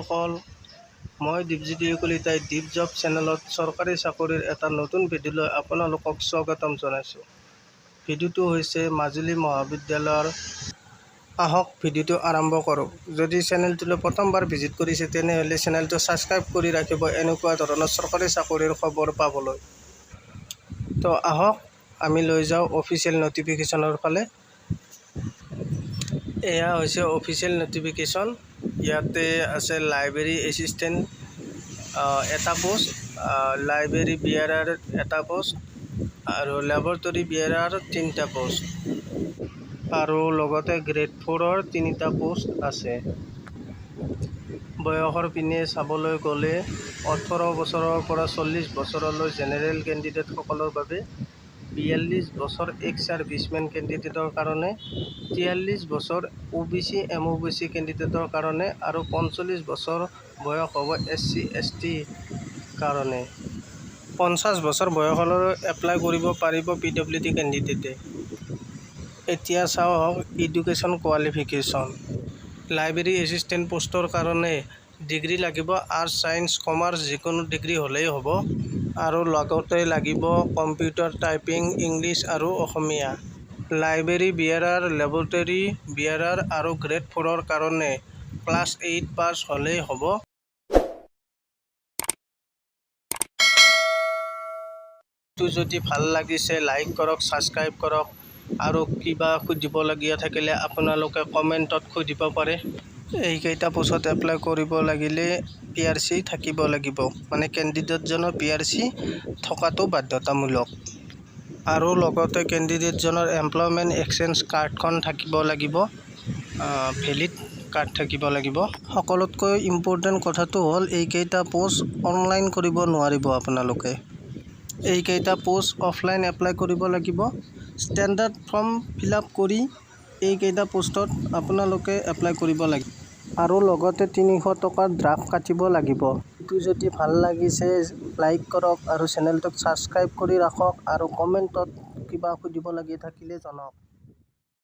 বন্ধুসকল, মই দীপজ্যোতি কলিতাই দীপ জব চেনেলত চৰকাৰী চাকৰিৰ এটা নতুন ভিডিঅ'লৈ আপোনালোকক স্বাগতম জনাইছোঁ। ভিডিঅ'টো হৈছে মাজুলী মহাবিদ্যালয়ৰ। আহক, ভিডিঅ'টো আৰম্ভ কৰোঁ। যদি চেনেলটোলৈ প্ৰথমবাৰ ভিজিট কৰিছে, তেনেহ'লে চেনেলটো ছাবস্ক্ৰাইব কৰি ৰাখিব এনেকুৱা ধৰণৰ চৰকাৰী চাকৰিৰ খবৰ পাবলৈ। তো আহক, আমি লৈ যাওঁ অফিচিয়েল নটিফিকেশ্যনৰ ফালে। এয়া হৈছে অফিচিয়েল নটিফিকেশ্যন। ইয়াতে আছে লাইব্ৰেৰী এছিষ্টেণ্ট এটা পোষ্ট, লাইব্ৰেৰী বিয়াৰাৰ এটা পোষ্ট আৰু লেবৰেটৰী বিয়াৰাৰ তিনিটা পোষ্ট আৰু লগতে গ্ৰেড ফ'ৰৰ তিনিটা পোষ্ট আছে। বয়সৰ পিনে চাবলৈ গ'লে 18 বছৰৰ পৰা 40 বছৰলৈ জেনেৰেল কেণ্ডিডেটসকলৰ বাবে, 42 বছৰ এক্স ছাৰ্ভিচমেন কেণ্ডিডেটৰ কাৰণে, 43 বছৰ অ' বি চি, এম অ' বি চি কেণ্ডিডেটৰ কাৰণে আৰু 45 বছৰ বয়স হ'ব এছ চি, এছ টি কাৰণে। 50 বছৰ বয়সলৈ এপ্লাই কৰিব পাৰিব পি ডব্লিউ ডি কেণ্ডিডেটে। এতিয়া চাওঁ আহক এডুকেশ্যন কোৱালিফিকেশ্যন। লাইব্ৰেৰী এছিষ্টেণ্ট পোষ্টৰ কাৰণে ডিগ্ৰী লাগিব। আৰ্টছ, ছায়েন্স, কমাৰ্চ যিকোনো ডিগ্ৰী হ'লেই হ'ব আৰু লগতে লাগিব কম্পিউটাৰ টাইপিং, ইংলিছ আৰু অসমীয়া। লাইব্ৰেৰী বিয়াৰাৰ, লেবৰেটৰী বিয়াৰাৰ আৰু গ্ৰেড ফ'ৰৰ কাৰণে ক্লাছ এইট পাছ হ'লেই হ'ব। যদি ভাল লাগিছে, লাইক কৰক, ছাবস্ক্ৰাইব কৰক আৰু কিবা সুধিবলগীয়া থাকিলে আপোনালোকে কমেণ্টত সুধিব পাৰে। এইকেইটা পোষ্টত এপ্লাই কৰিব লাগিলে পি আৰ চি থাকিব লাগিব, মানে কেণ্ডিডেটজনৰ পি আৰ চি থকাটো বাধ্যতামূলক আৰু লগতে কেণ্ডিডেটজনৰ এমপ্লয়মেণ্ট এক্সচেঞ্জ কাৰ্ডখন থাকিব লাগিব, ভেলিড কাৰ্ড থাকিব লাগিব। সকলোতকৈ ইম্পৰ্টেণ্ট কথাটো হ'ল, এইকেইটা পোষ্ট অনলাইন কৰিব নোৱাৰিব আপোনালোকে। এইকেইটা পোষ্ট অফলাইন এপ্লাই কৰিব লাগিব। ষ্টেণ্ডাৰ্ড ফৰ্ম ফিল আপ কৰি এইকেইটা পোষ্টত আপোনালোকে এপ্লাই কৰিব লাগিব আৰু লগতে 300 টকাৰ ড্ৰাফ্ট কাটিব লাগিব। এইটো যদি ভাল লাগিছে, লাইক কৰক আৰু চেনেলটোক ছাবস্ক্ৰাইব কৰি ৰাখক আৰু কমেণ্টত কিবা সুধিবলগীয়া থাকিলে জনাওক।